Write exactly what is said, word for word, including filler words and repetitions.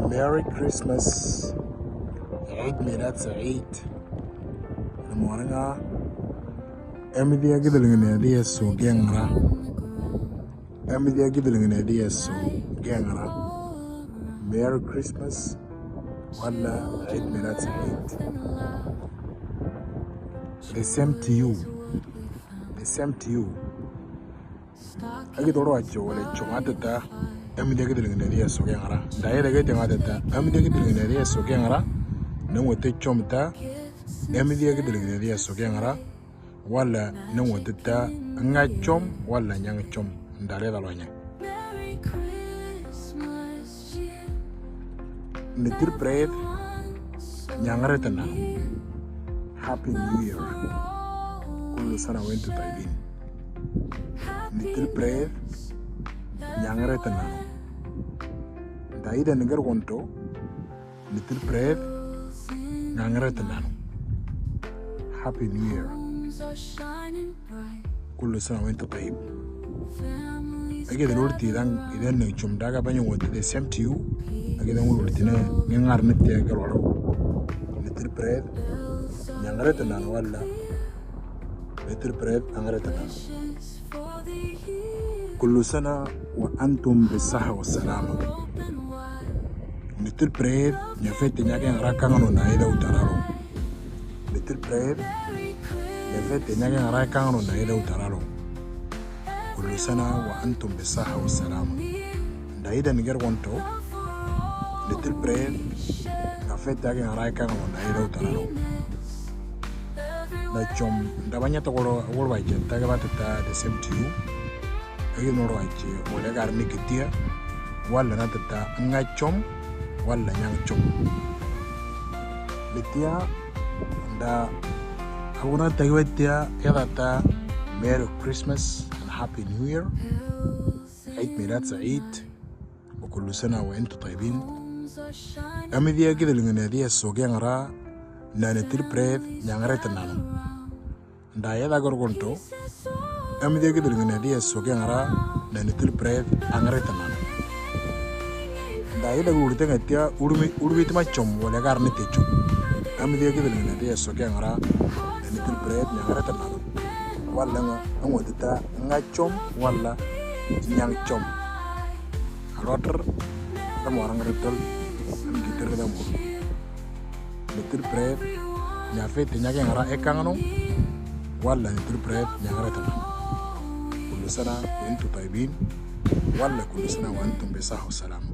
Merry Christmas. Eid Milad Said. Namoranga. Emidia gidalingane dia so gengra. Emidia gidalingane dia so gengra. Merry Christmas. Wala Eid Milad Said. The same to you. The same to you. Agi toro acho wale chomata ta. Emidia gidalingane dia so gengra. Dai dagi tengata ta. Emidia gidalingane dia so gengra. Nang wate chomta. Emidia gidalingane dia so gengra. Wala nang wate ta. Nga chom wala nyang chom. Dare dalonya. Nitir pred nyangre tena. Happy New Year. Kullu sana wentu taibin. Nitir pred nyangre tena. Dai da nigar wonto. Nitir pred nyangre tena. Happy New Year. Kullu sana wentu taib. Agi da lurti dan idan ne chum daga banyo wonto the same to you. Agi da lurti ne ngar ne te garwaro. Nitir pred nyangre tena wala. Nitir pred angre tena. Kullu sana wa antum bisaha wa salama. Nitir pred nyafete nyake ngara kangano na ida utararo. Nitir pred nyafete nyake ngara kangano na ida utararo. Kullu sana wa antum bisaha wa salama. Daida nigar wonto. Nitir pred nyafete nyake ngara kangano na ida utararo. Na chom dabanya to goro goro bai jenta ga batata the same to you. Agi noro ache wala garni kitia. Wala na tata nga chom wala nyang chom. Bitia da aguna tagiwatia edata Merry Christmas and Happy New Year. Eid Milad Said. Wa kullu sana wa entu taibin. Amidia gidalingane dia so gengra. Nane til pred nyangre tenano. Daya da gorgonto. Amidia gidalingane dia so gengra. Nane til pred angre tenano. Daya da gurte ngatia urmi urbi tma chom wala garni te chom. Amidia gidalingane dia so gengra. Nane til pred nyangre tenano. Wala nga angwa tita nga chom wala nyang chom. Rotor da morang retol. Am gitir da mo. Nitir pred nyafete nyake ngara ekangano. Wala nitir pred nyangre tenano. Kullu sana wa entu taibin. Wala kullu sana wa antum bisaha wa salama.